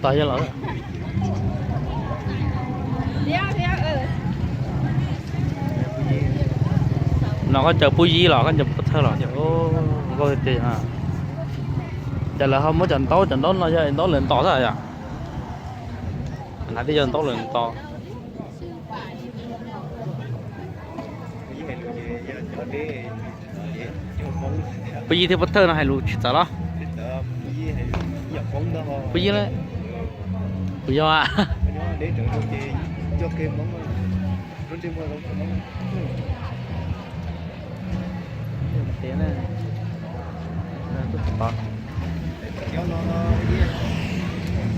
Tos yog los. No koj caw pub yib los koj caw pub thawj los? Nkauj tiag tiag. Cas lawv ho muab cov ntaub, cov ntaub no yog ntaub lawv ntos xwb yom? Hais tias yog ntaub lawv ntos. Pub yib thiab pub thawj no hais lus tsis txawv los? Pub yib, kuv yog a.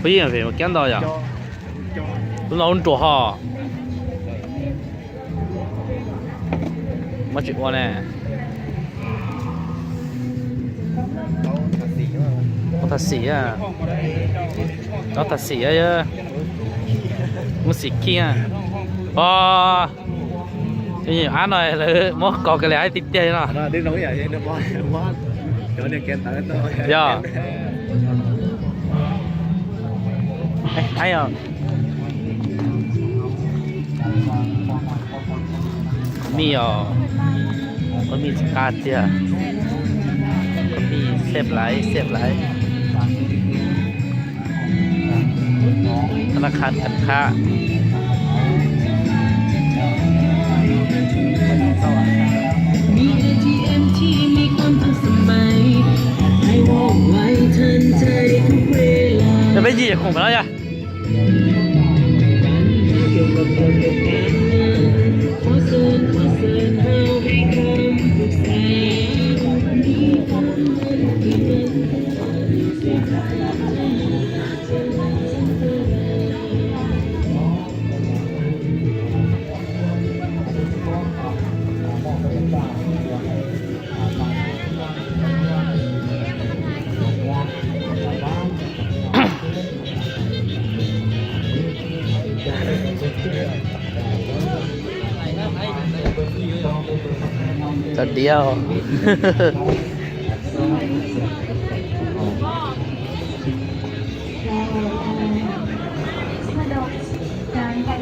Pub yib vim kiab ntau yom? Lub no lub nruas ho. Muab tsis ua ne. Ua thaj xim, ua thaj xim, muab xim khij. Os, ab no lawv muab kos kiag li tiag tiag no. Yog. Mej os, koj mej tsis qab tiag, koj mej xeb laiv xeb laiv. Thab nab qha, thab nab qha. Yog peb ncig khoom pem no yog. Tau tiav.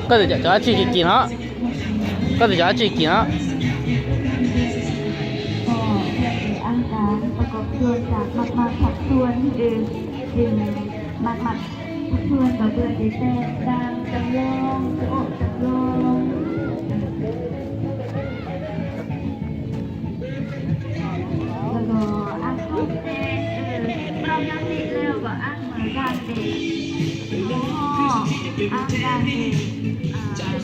Koj twb cov dab tsi kim kim no? Koj twb cov dab tsi kim no? Ăn tán và có thường cả mặt mày thật xuân, ê, ê, mặt mày thật xuân và vừa để tên đang trầm lông, ổ trầm lông. Rồi có ăn không tên, ê, bao nhiêu thịt leo có ăn mà gan để, ăn gan để, à,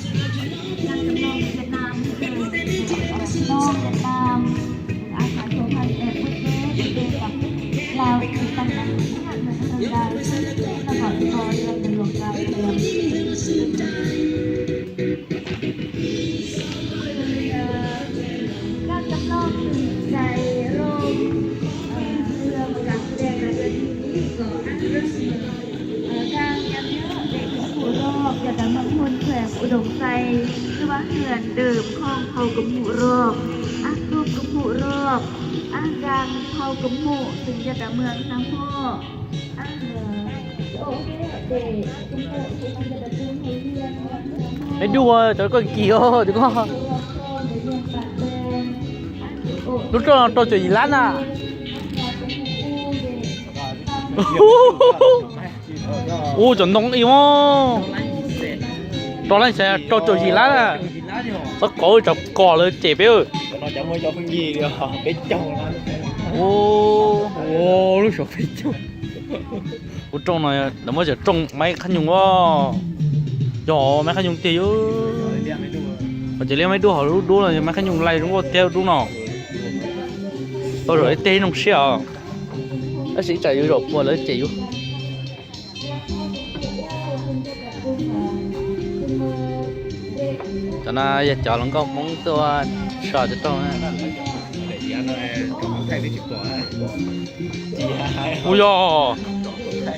Việt Nam, Việt Nam. Gang Yam Nyob, để Cấm Hụ Rọp, Yam Đá Măng Hôn, Khỏe Phủ Đồng Tây, Tư Bác Huyền, Đơm Khong, Khâu Cấm Hụ Rọp, Ác Túc Cấm Hụ Rọp, Ác Gang Khâu Cấm Hụ, Tỉnh Yam Đá Mương Nam Hô. Meb dub ua cov koj kis os, cov koj. Lub rooj no rau caum yim lab na. Ua cov ntoo ib os. Rau lab xav rau caum yim lab na. Txhob kov cov kos lawv cem peb. Lub suav peb caug. Kuv rooj no lawv muab cov rooj maib qhab nyooj os. Yog maib qhab nyooj tiag yus. Ces liab maib dub, hauv lub dub no yog maib qhab nyooj laij zoo nkauj tiag dub no. Tau zaum ib teg noog siab os. Tab sis ib tsam yuav zaum puag lawv cem yus. Cov no yog cov hluas nkauj Hmoob tuaj so cov rooj. Ua yog.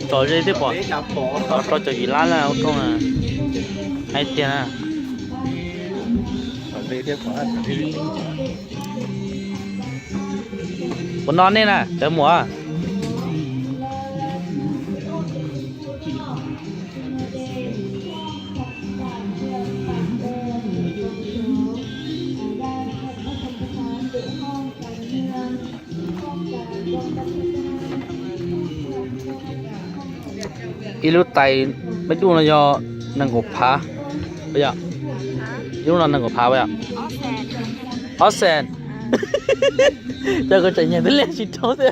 Tso ze twb pom rau caum yim lab na ub rooj na. Hais tiag na. Puas no nej na cov muam? Ib lub tais peb duj no yog nees nkaum phav, yog ib lub no nees nkaum phav yom? Ob xees. Cov kuv tseem nyeem twb liaj tsis raug xwb.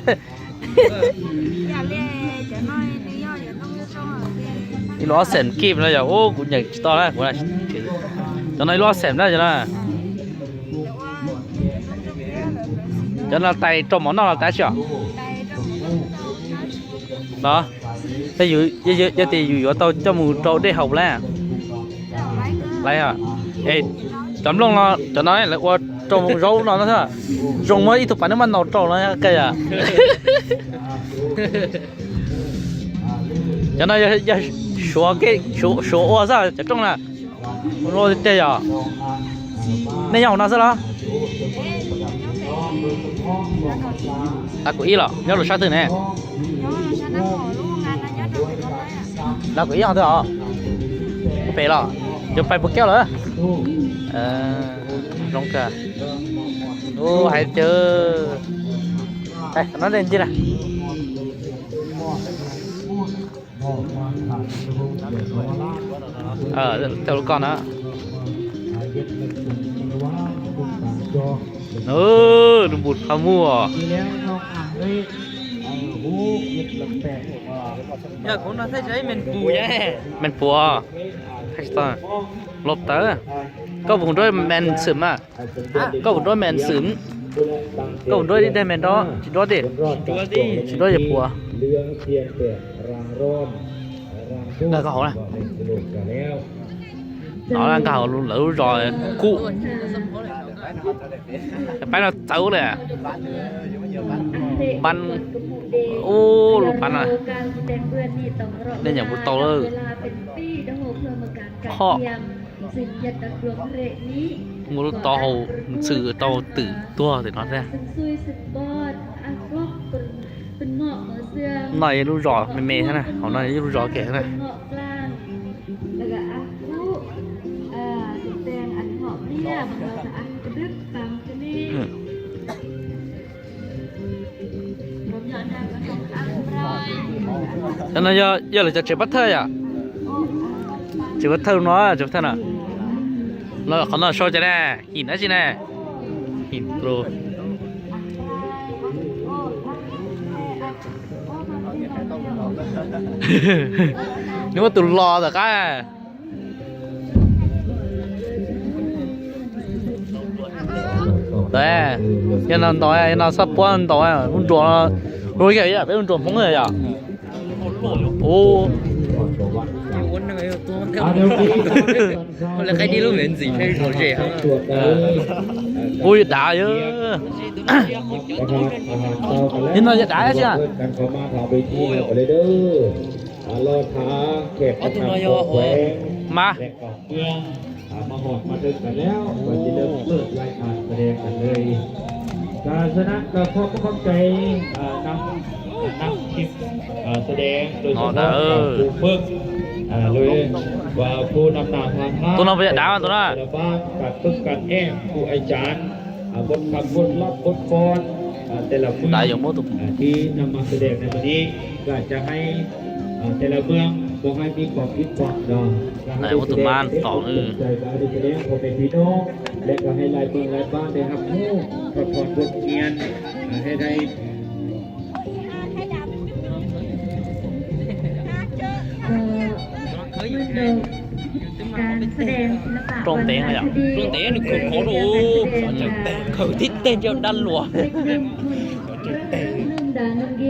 Ib lub ob xees kib no yog ub kuv nyeem tsis tau na kuv. Cov no ib lub ob xees na cov no. Cov no tais rau mov noj los tais tsi os? No, yog tias yus yuav tau coj mus rau dej haus lawm. Lawm, es cov nplooj no cov no lawv ua rau zaub no na. Zoo muab ib tug pas nub maj ntaus rau no kawg yom. Cov no yog Suav ua xwb cov rooj na. Zoo tiag yom. Nej nyob hauv no xwb los? Lab kaum ib los nyob rau sab twg ne? Lab kaum ib hov twg os? Pem los? Yuav pais puas kiab lawm? Zoo kawg. Ub hais tiag. Hais no dej ncig na. Tej lub koj na. Nws npus qhov muag. Yog kuv no thaij tsis tau ib mees pus, mees pus, lov tawv. Koj puas nruab mees xwm mas? Koj puas nruab mees xwm? Koj puas nruab ib daim mees nruab? Tsis nruab tiag. Tsis nruab ces puas. Nkag koj hauv na. No nkag hauv lawv lub zos kub. Pab no txawv li. Pab, ub, lub pab no. Nej nyeem kuv tau lawm. Kho. Muaj lub taub hau ntxhw tau twm tuag tim no thiab. No yog lub zos me me thiab na, hauv no yog lub zos kiag thiab na. Cov no yog lawv cov tsev pab thawj yom? Tsev pab thawj no, tsev pab thawj no. No qhov no sau cas ne? Him dab tsi ne? Him plu. Nws muab tus los tom qab. Yog no ntaus, yog no xab puab ntaus lub nruas, lub yam peb lub nruas Hmoob yom. Ub, ub dav yog. Yog no yog dav tsi. Mas Tus no puas yog dav mas tus no? Dav yuav muab tus, muab tus mab tom. Rooj ntev no yom? Rooj ntev nws khawm khov rau, khawm tib teg ntshe dab luas.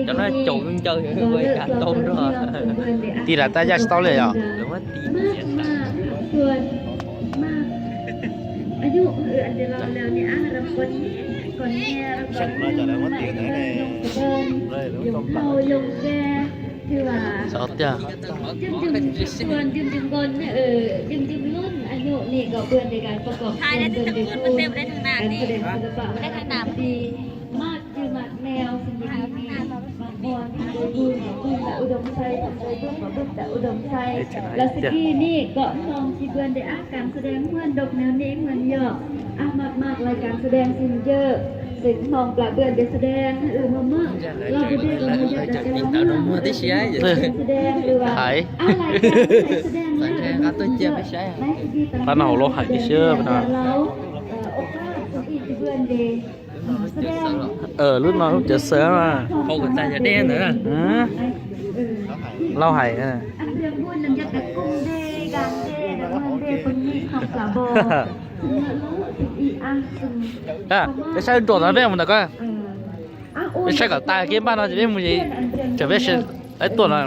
Cov no caum ncaws nws ua cas tau nrog. Ti lam tab yaj tsis tau li yom? Xav tiag. Hai đứa nó không muốn bên đây, bên đây thằng nào đi. Hai đứa nó. Là Sigi ni gõ mong si bươn de ác cán sơ đen huan độc nèo ni huan yọ. Ác mạc mạc là cán sơ đen xin dơ. Sing mong pla bươn de sơ đen ư mơ mơ. Lo bươn de mơ mơ yọ. Sơ đen ư. Ác lai cán sơ đen yọ. Qab no hauv lub hais kiag siab no. Lub no lub cawv xaws na. Lauj hais. Peb saib nruas no peb mus ntawm ko. Peb saib kom tas kiag npaj no ces peb mus, tsam peb tuaj no.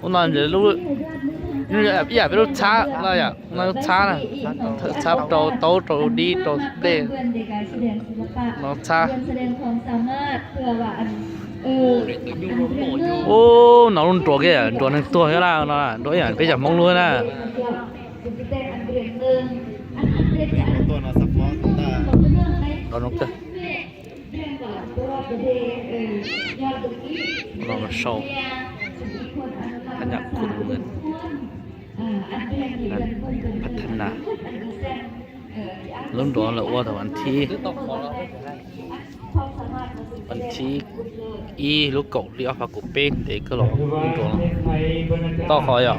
Ub no ib yam peb lub txhab no yom, no lub txhab na, txhab rau taub rau dib rau dej, no txhab. Ub no lub nruas kiag, nruas neeg tuag thiab na, no nruas ib yam peb cov Hmoob lub na. Sau, พัฒนา lub nruas lawv ua thaum vas thib, vas thib ib lub kaum hli ob phav kaum peb ntev kawg los lub nruas toj qhov yom.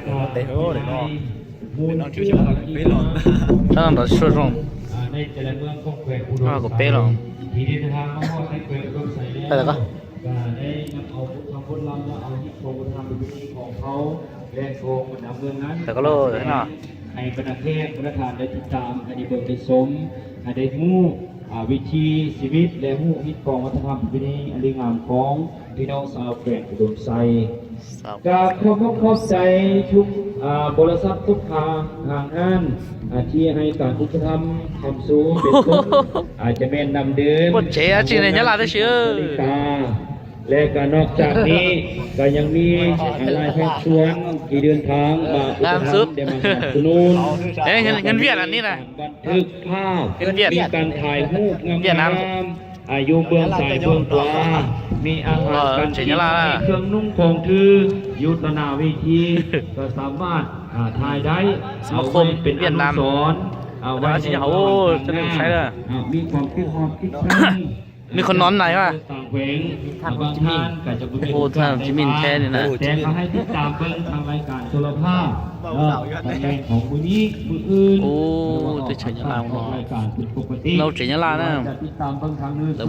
Sab no nrov suaj zoo, ob phav kaum peb los. Lawv ko lauj no. ให้บรรดาแขกบรรดาท่านได้ติดตาม ให้ได้เบิ่งได้ชม ให้ได้ฮู้ อ่า วิถีชีวิต และฮู้ฮิตของวัฒนธรรมประเพณีอันดีงามของพี่น้องชาวแขวงอุดมไซ กราบขอบพระคุณขอบใจทุก อ่า บริษัททุกทาง ทางห้าง อ่า ที่ให้การอุปถัมภ์คำสู้เป็นต้น อาจจะแม่นนำเดิม Ua tsev tsis ne nyob Laj tab sis. และก็นอกจากนี้ก็ยังมีหลายภาคส่วนที่เดินทางมาอุปถัมภ์และมาสนับสนุน Ngân Việt à ni na. บันทึกภาพ มีการถ่ายรูปงามๆ อ่า อยู่เบื้องซ้ายเบื้องขวา มีอาหารการกิน มีเครื่องนุ่งของถือ อยู่ต่อหน้าเวที ก็สามารถ อ่า ถ่ายได้ เอาไว้เป็นอนุสรณ์ เอาไว้ในวันข้างหน้า อ่า มีความคิดฮอดคิดถึง มีคนนอนไหนวะ ต่างแขวง บางท่านก็จะบ่มีโอกาสได้มา แต่ก็ให้ติดตามเบิ่งทางรายการโทรภาพ เนาะ ตำแหน่งของมื้อนี้มื้ออื่น โอ้ เตะเฉยยาลาเนาะ รายการเป็นปกติ เราเฉยยาลานะ จะติดตามเบิ่งทางหนังสือ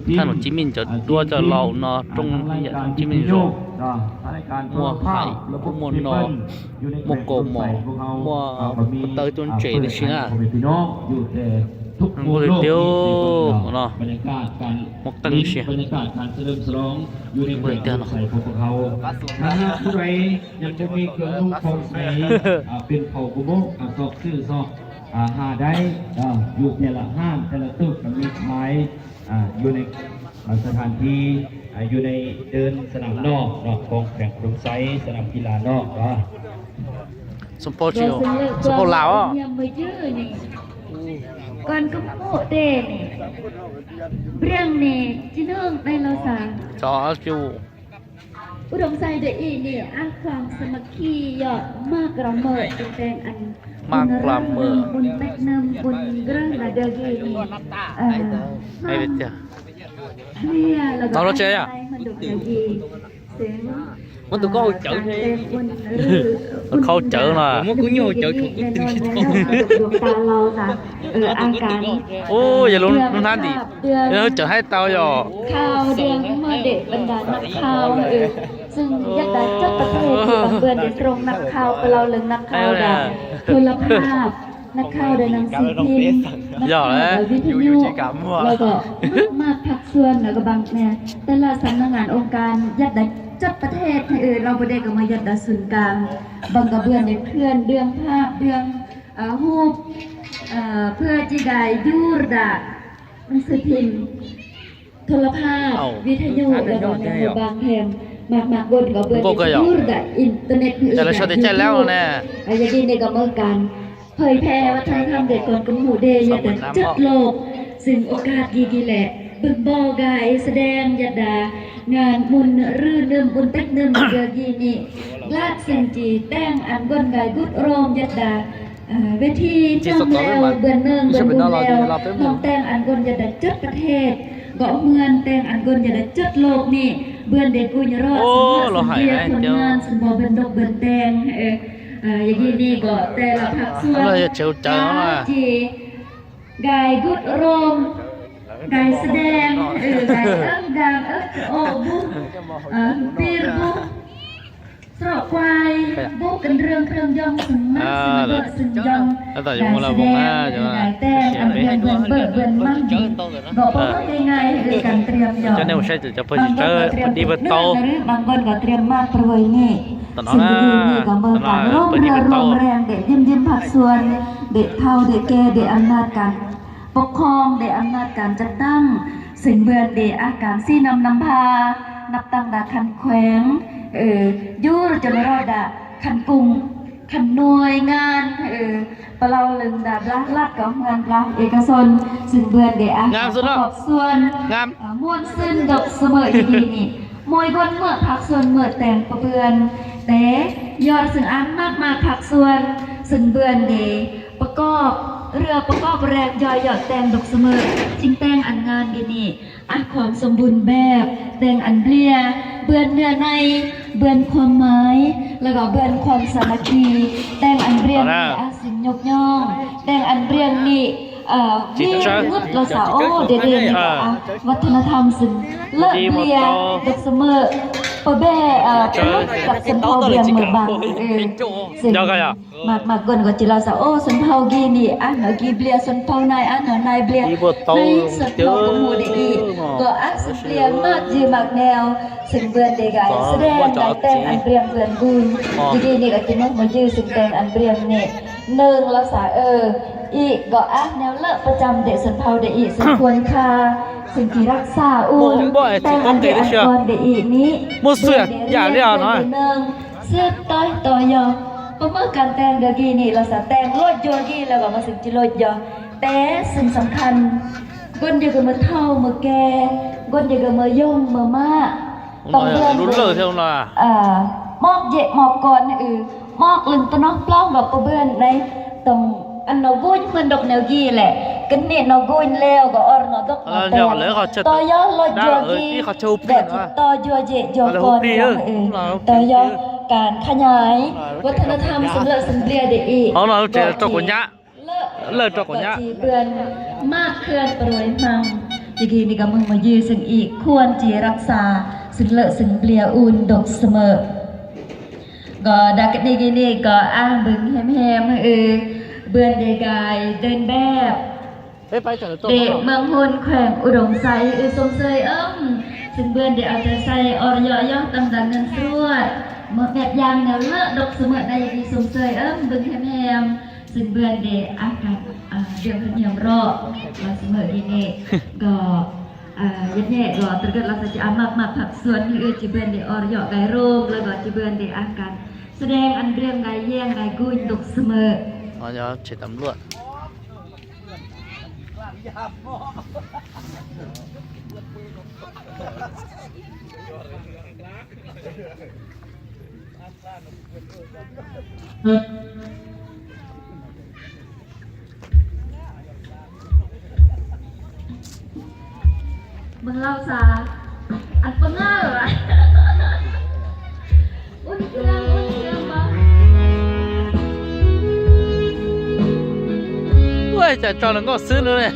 พิมพ์ Lawv muab ถนนจิมมิน cov duab coj los no rooj ib yam จิมมิน zoo, muaj hais, muaj no, muaj kaus mom, muaj taw coj ntses tam sim na. Nqus tiag no, muaj qeej si. Nqus tiag no. ถ้าหากผู้ใดยังบ่มีเครื่องนุ่งห่มใส่ อ่า เป็นผ้ากุโบะ อ่า ซอกซื้อซอก อ่า หาได้ อ่า อยู่แต่ละห้างแต่ละตึกก็มีขาย อ่า อยู่ใน อ่า สถานที่ อ่า อยู่ในเดินสนามนอกเนาะ ของแขวงอุดมไซ สนามกีฬานอกเนาะ Xub phaub tsis, xub phaub Laus os. Kon koob muj tej ne, briag ne, tsis nug dai los xav. Cov cw. Ub, Dom Xais dawm ib ne, ab khuam sa ma khi yom, maj kram mawm, tes tees an, maj kram mawm, bun peb nab, bun nrog la dawg ne. Tau los tsev yom. Muab tus koj hau cawv thiab. Khau cawv no. Muab kuv nyuj hau cawv tshuav kuv twg tsis tau. Ub, yog lub hnab ntim, cawv haib tau yom. Khau dej muaj dej bas ntas nab khau, xwm yaj das coj pas thej, npaj npaj dej rooj nab khau, palaus leej nab khau das, โทรภาพ nab khau das nam xim phim, nab khau das vi tha nyu, los kom maj phaj xuan los kom bang ne, แต่ละสำนักงานองค์การ yaj das coj pas thej, los puas dej kom muaj yaj das xwm kang, bang kom bươn dej khrian เรื่องภาพ เรื่อง huv, เพื่อที่จะได้ yur das nam xim phim. โทรภาพ วิทยุ แล้วก็แนวบางแถม หมากหมากบนก็เบอร์ เดี๋ยวจะพูดกับอินเทอร์เน็ต คืออีกอย่าง YouTube อ่ะ อย่างนี้เนี่ยก็เหมือนกัน เผยแพร่วัฒนธรรมเด็กก่อนกำหนดเดย์ ยาดาจัดโลก ซึ่งโอกาสดีๆแหละ เบิ่งบ่อไก่แสดง ยาดางานมุนรื่นเริงบุญเต็กเนิม เดือกีนี่ ลาดเซนจี แต่งอันบนไก่กุดโรม ยาดา เวทีเมืองแลว เบือนเนิง เบือนบุญแลว ห้องแต่งอันกนจะได้จัดประเทศ เกาะเมืองแต่งอันกนจะได้จัดโลกนี่ เบือนเดกุญรอด สำหรับสังเวียนผลงาน สมบูรณ์เบินดกเบินแตง เออ อย่างนี้นี่ก็แต่ละภาคส่วน การจี ไก่กุดโรม ไก่แสดง เออ ไก่เอิ้งดัง เอิ้งโอบุ เออ ปีรบุ ស្រកខ្វាយ បុកកន្ទ្រឿងគ្រឿងយំ សមាស សង្កក់ សញ្ចំ ការស្ដែង ការតែង អភិវឌ្ឍ បិទ បិទ ម៉ាំង ក៏ប៉ុន្តែថ្ងៃ ឬការត្រៀមយក បางคนก็เตรียมเปลือก หรือบางคนก็เตรียมหมากพลู นี่ สิ่งดีๆนี่ก็เมื่อการร่วมเรือร่วมแรง เด็กยิ้มยิ้มผักสวน เด็กเฒ่า เด็กแก่ เด็กอำนาจการ ปกครอง ได้อำนาจการจัดตั้ง ซึ่งเบือนเดอาการชี้นำนำพา นับตั้งแต่ขั้นแขวง เอ่อ ยูรจนรอดอะ ขั้นกลุ่ม ขั้นหน่วยงาน เอ่อ ปะเลาลึงดาบลัดลัดกับงานปลาเอกชน ซึ่งเบือนเดอาการประกอบส่วน เอ่อ ม่วนซื่นดอกเสมออีดีนี่ មួយវត្តមើល ភាគសួនមើលតែងពពឿន តែ យល់សឹងអានម៉ាក់ម៉ាក់ភាគសួន សឹងបឿនដេ ប្រកប ឬប្រកបរែកយល់យកតែងដុកស្មើ ជាងតែងអានងានគេនេះ អាសความสมบูรณ์แบบ តែងអានព្រា បឿននឿណៃ បឿនความหมาย แล้วก็បឿនความสามัคคี តែងអានព្រា អាស សញ្ញោកញង តែងអានព្រាងនេះ អឺ មានងឹតលសាអូ ដែលរៀននេះ អា វឌ្ឍនធម្ម សឹងលើកព្រា ដុកស្មើ ពបែ អឺ ប្រលប់ កាប់សន្ធោព្រាងមើលបាំង អឺ សឹង មក មកគុណក៏ជាលសាអូ សន្ធោគីនេះ អា នៅគីព្រា សន្ធោណៃ អា នៅណៃព្រា ណៃ សន្ធោកុំហួរដេអ៊ី ក៏អា សព្រា មកយឺ មកណែវ សឹងបឿនដេកាយ ស្ដែងកាយ តែងអានព្រាងបឿនគូន គីនេះក៏ជាមកមកយឺ សឹងតែងអានព្រាងនេះ នឹងលសាអឺ អ៊ីក៏អាស ណែវលើកប្រចាំដេកសន្ធោដេអ៊ី សឹងខួនខា សឹងទីរក្សាអ៊ូ តែងអានព្រាងអានព្រាងដេអ៊ីនេះ មួយសឿ យ៉ាងនេះអត់ហើយ នឹង សឿតតយតយ ប្រមើលកាន់តែងដកីនេះ លសាតែងលួចយកគី แล้วก็មកសឹងជាលួចយក តែសឹងសំខាន់ គុណយកមើលថោមើលកែ គុណយកមើលយងមើលម៉ាក់ ต้องเรียนรู้เลิกเท่านั้น អឺ មកយេមកកនអ៊ឺ មកលឹងតណោះប្លោះមកពបឿនណៃ តង អានណោះគូញមិនដកណែវគីលែកណេណោះគូញលែវក៏អរណោះដកណោះតែតយោលលុយយកគីដែលតយោយេយកកនអ៊ឺតយោ ការขยาย วัฒนธรรม សំឡេងសំព្រាដេអ៊ី អរណោះចេះតកញ្ញា លើកតកញ្ញា ជាបឿនម៉ាក់ខឿនប្រួយម៉ាំង ជាគីនេះក៏មឹងមកយឺសឹងអ៊ីខួនជារក្សា សឹងលើកសឹងព្រាអ៊ូនដុកស្មើ ក៏ដាក់កដេកនេះក៏អាំងបឹងហែមហែមអឺ បឿនដេកាយ เดินแบบ เด็กเมืองฮุนแขวงอุดมไซ អ៊ឺ សូមសើអឹម សឹងបឿនដេអត់ទៅសៃអរយោយោតាំងដាងងិនស្រួត មកបែបយ៉ាងនៅលើដុកស្មើដៃ អ៊ឺ សូមសើអឹម បឹងហែមហែម សឹងបឿនដេអាកាត់ អឺ យើងញ៉ាំរក លស្មើអ៊ីនេះ ក៏ អឺ យេញ៉ែក៏ត្រកឹតលសាជាអាម៉ាក់ម៉ាក់ផាក់សួននេះ អ៊ឺ ជាបឿនដេអរយោកាយរោម แล้วก็ជាបឿនដេអាកាត់ ស្ដែងអានព្រាងកាយ យាងកាយគូញដុកស្មើ អរយោឆេតតำรวจ Mừng lau xà ăn pơng ơ. Ui, chả cho nó ngọt xứ nữa này.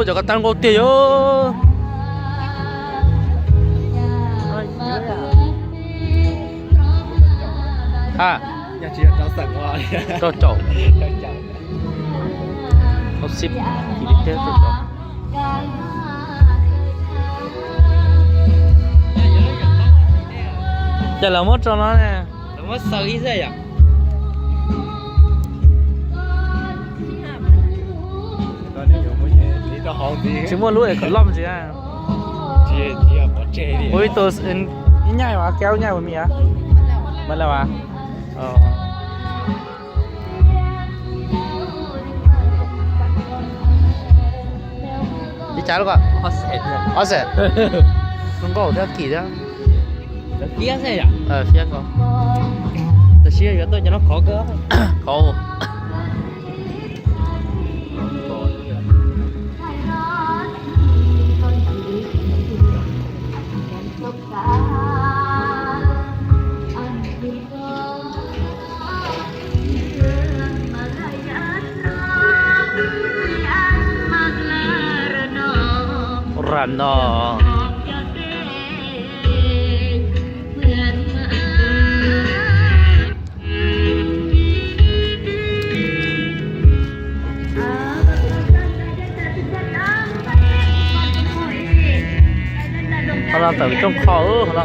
Cov ko tau nqau tiag yog. Ha, rau caum. Hauv xib kis li thiab rau caum. Ces lawv muab tso no ne. Lawv muab xaws ib xwb yom. Tsis muaj lub es kom loj ntsis. Ua ib tug ib nyaj mas kab nyaj ua mi a. Mas lawm as. Li cas lub ko? Ob xees. Zoo nkauj thiab kim thiab. Fiab xwb yom? Fiab ko. Tam sim yuav tuaj cov no khov kawg. Khov. Ram no. Qhov no tawm rooj qho qhov no.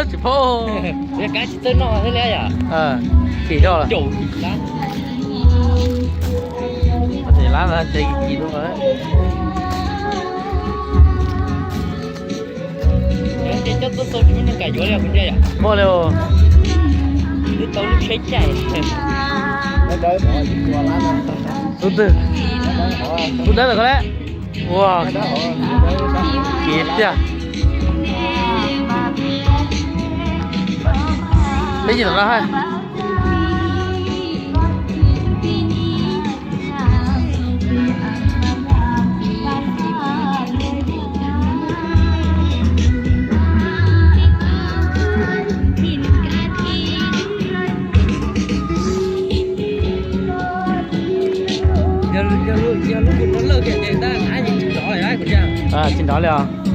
Tsis paub. Kab tsis txawj noj thiab li yom. Kim rau lawm. Ces lab ces kim rau lawm. Cov tuaj xau tsis muaj neeg kam yuav li kuv ntsia yom. Muaj li. Twb tau lub tsheb caij. Tus twg? Tus dawb lawm ko le. Ua, kim tiag. Peb yim tom no ha. Tsis nrov li os.